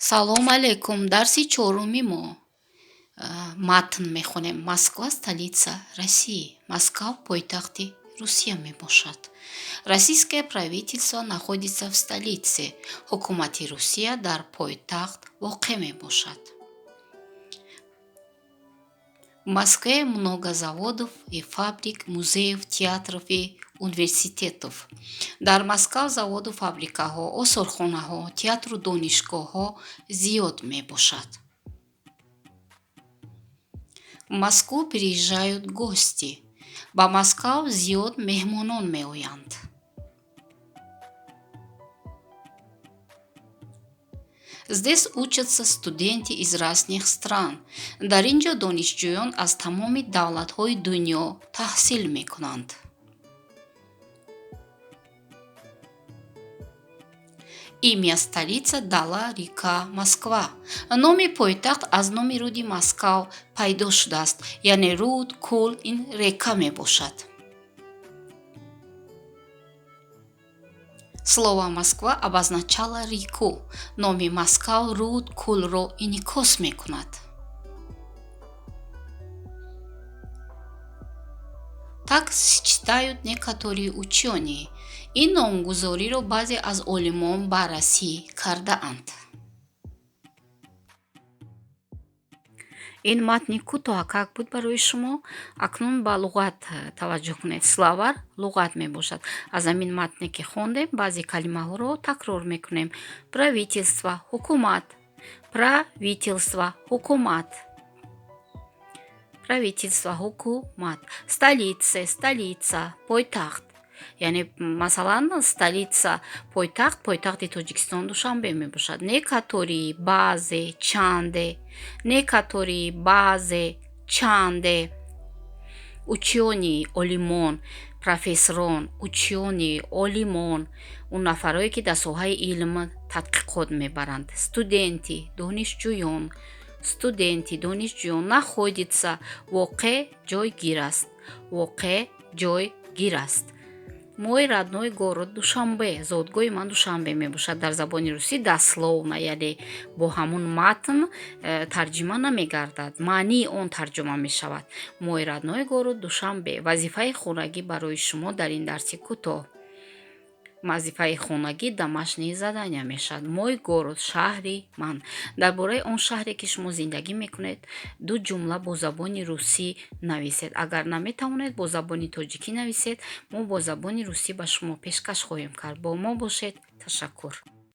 Салом алейкум. Дарси чоруми мо матн мехонем. Москва — столица России. Москва пойтахти Русия мебошад. Российское правительство находится в столице. Ҳукумати Русия дар пойтахт воқеъ мебошад. В Москве много заводов и фабрик, музеев, театров и университетов. Дар Москва заводу фабрикаҳо, осорхонаҳо, театру донишгоҳҳо зиёд мебошад. В Москву приезжают гости. Ба Москав зиёд меҳмонон меоянд. Здесь учатся студенты из разных стран. Дар ин ҷо донишҷӯён аз тамоми давлатҳои дунё таҳсил мекунанд. Имя столица дала река Москва. Номи пойтахт аз номи руди Москав пайдо шудааст, яъне руд, кӯл ин река мебошад. Слово Москва обозначало реку. Номи Москав руд, кӯлро инъикос мекунад. Так считают некоторые учёные. Ин номгузориро баъзе аз олимон баррасӣ кардаанд. Ин матни кӯтоҳакак буд барои шумо. Акнун ба луғат таваҷҷӯҳ кунед. Словарь луғат мебошад. Аз ҳамин матне, ки хондем, баъзе калимаҳоро такрор мекунем. Правительство — ҳукумат, правительство — ҳукумат, правительство — ҳукумат. Столица, столица — пойтахт. Яъне, масалан, столица — пойтахт, пойтахти Тоҷикистон Душанбе мебошад. Некоторые — баъзе, чанде, некоторые — баъзе, чанде. Учёные — олимон, профессорон, учёные — олимон, он нафарое, ки дар соҳаи илм тадқиқот мебаранд. Студенты — донишҷӯён, студенты — донишҷӯён. Находится — воқеъ, ҷойгир аст, воқеъ, ҷойгир аст. Мой родной город Душанбе. Зодгоҳи ман Душанбе мебошад. Дар забони русӣ дословно, яъне бо ҳамун матн тарҷима намегардад, маънии он тарҷума мешавад. Мой родной город Душанбе. Вазифаи хонагӣ барои шумо дар ин дарси кӯтоҳ. Вазифаи хонагӣ домашнее задания мешавад. Мой город — шаҳри ман. Дар бораи он шаҳре, ки шумо зиндагӣ мекунед, ду ҷумла бо забони русӣ нависед. Агар наметавонед, бо забони тоҷикӣ нависед, мо бо забони русӣ ба шумо пешкаш хоҳем кард. Бо мо бошед. Ташаккур.